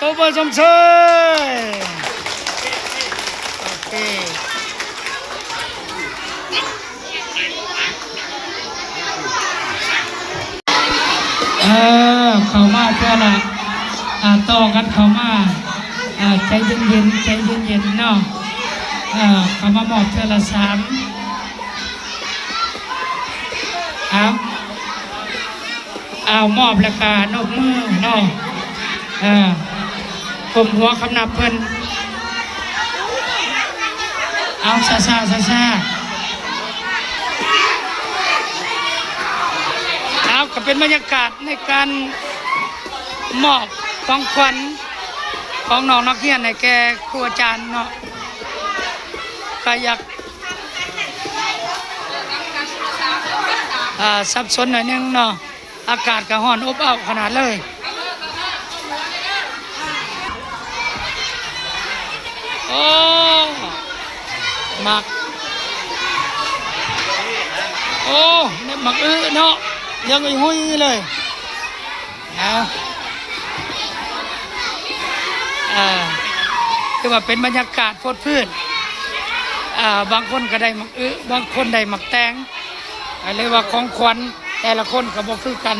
ຕົບມືຊົມເຊີຍ. ໂອເຄ ເອີ ເຂົ້າມາເທື່ອລະ ອ່າ ຕໍ່ກັນເຂົ້າມາ ອ່າ ໃຈເຢັນໆ ໃຈເຢັນໆ ເນາະ. ເອີ ເຂົ້າມາມອບເທື່ອລະສາມ ເອົາ ອ້າວ ມອບແລ້ວກະນົບມືເນາະ ເອີ ກົ້ມຫົວຄຳນັບເພິ່ນ. ເອົາ ຊ້າໆ ຊ້າໆ ເອົາ ກະເປັນບັນຍາກາດໃນການມອບຂອງຂວັນຂອງນ້ອງນັກຮຽນໃຫ້ແກ່ຄູອາຈານເນາະ ກະຢາກ ອ່າ ສັບສົນໜ້ອຍໜຶ່ງເນາະ. ອາກາດກະຮ້ອນອົບເອົ້າຂະໜາດເລີຍ. ໂອ້ ໝາກ ໂອ້ ແມ່ນໝາກອຶເນາະ ເຫຼືອງອຸຍຫຸຍເລີຍ. ເອົາ ເອີ ຖືວ່າເປັນບັນຍາກາດຟົດຟື້ນ ເອີ ບາງຄົນກະໄດ້ໝາກອຶ ບາງຄົນໄດ້ໝາກແຕງ ເອີ ຫຼືວ່າຂອງຂວັນແຕ່ລະຄົນກະບໍ່ຄືກັນ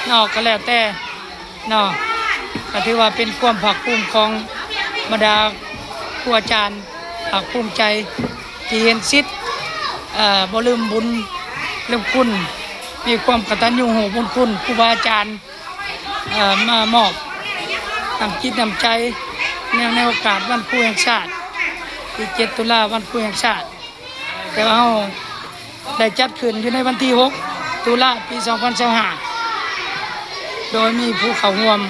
ເນາະ ກະແລ້ວແຕ່ເນາະ. ກະຖືວ່າເປັນຄວາມພາກພູມຂອງບັນດາຄູອາຈານ ພາກພູມໃຈທີ່ເຫັນສິດ ເອີ ບໍ່ລືມບຸນລືມຄຸນ ມີຄວາມກະຕັນຍູຮູ້ບຸນຄຸນຄູບາອາຈານ ເອີ ມາມອບນ້ຳຈິດນ້ຳໃຈ ເນື່ອງໃນໂອກາດວັນຄູແຫ່ງຊາດ ທີເຈັດ ຕຸລາ ວັນຄູແຫ່ງຊາດ. ແຕ່ວ່າເຮົາໄດ້ຈັດຂຶ້ນຢູ່ໃນວັນທີຫົກ ຕຸລາ ປີສອງພັນຊາວຫ້າ ໂດຍມີຜູ້ເຂົ້າຮ່ວມ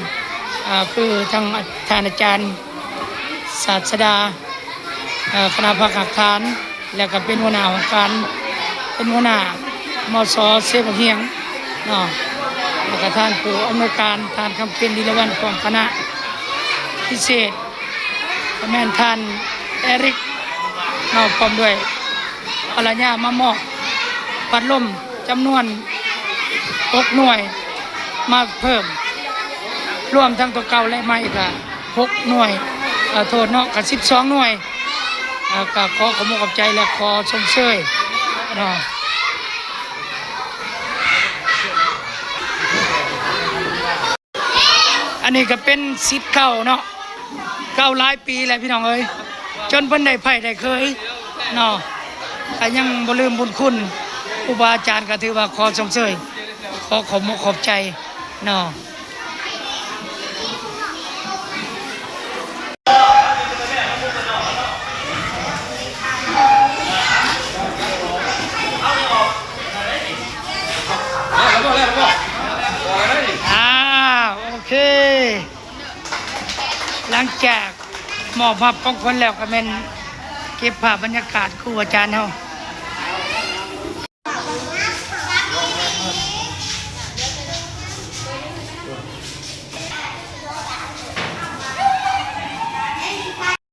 ເອີ ຄືທາງ ທ່ານອາຈານ ສາດສະດາ ເອີ ຄະນະພັກຮາກຖານ ແລ້ວກະເປັນຫົວໜ້າຫ້ອງການ ເປັນຫົວໜ້າ ມສ ເຊບັກຮຽງເນາະ ແລ້ວກະທ່ານຜູ້ອຳນວຍການ ທ່ານ ຄຳເພັນ ລີລະວັນ ພ້ອມຄະນະ ພິເສດກະແມ່ນທ່ານ ແອຣິກເນາະ ພ້ອມດ້ວຍພັນລະຍາ ມາມອບພັດລົມຈຳນວນຫົກໜ່ວຍ ມາເພີ່ມ ລວມທັງຕົວເກົ່າ ແລະ ໃໝ່ກະຫົກໜ່ວຍ ເອີ ໂທດເນາະ ກະສິບສອງໜ່ວຍ. ເອີ ກະຂໍຂອບອົກຂອບໃຈ ແລະ ຂໍຊົມເຊີຍເນາະ. ອັນນີ້ກະເປັນສິດເກົ່າເນາະ ເກົ່າຫຼາຍປີແລ້ວພີ່ນ້ອງເອີຍ ຈົນເພິ່ນໄດ້ໃພ້ໄດ້ເຄີຍເນາະ ກະຍັງບໍ່ລືມບຸນຄຸນຄູບາອາຈານ ກະຖືວ່າຂໍຊົມເຊີຍ ຂໍຂອບອົກຂອບໃຈເນາະ. ອ່າ ໂອເຄ ຫຼັງຈາກມອບຮັບຂອງຂວັນແລ້ວ ກະແມ່ນເກັບພາບບັນຍາກາດຄູອາຈານເຮົາ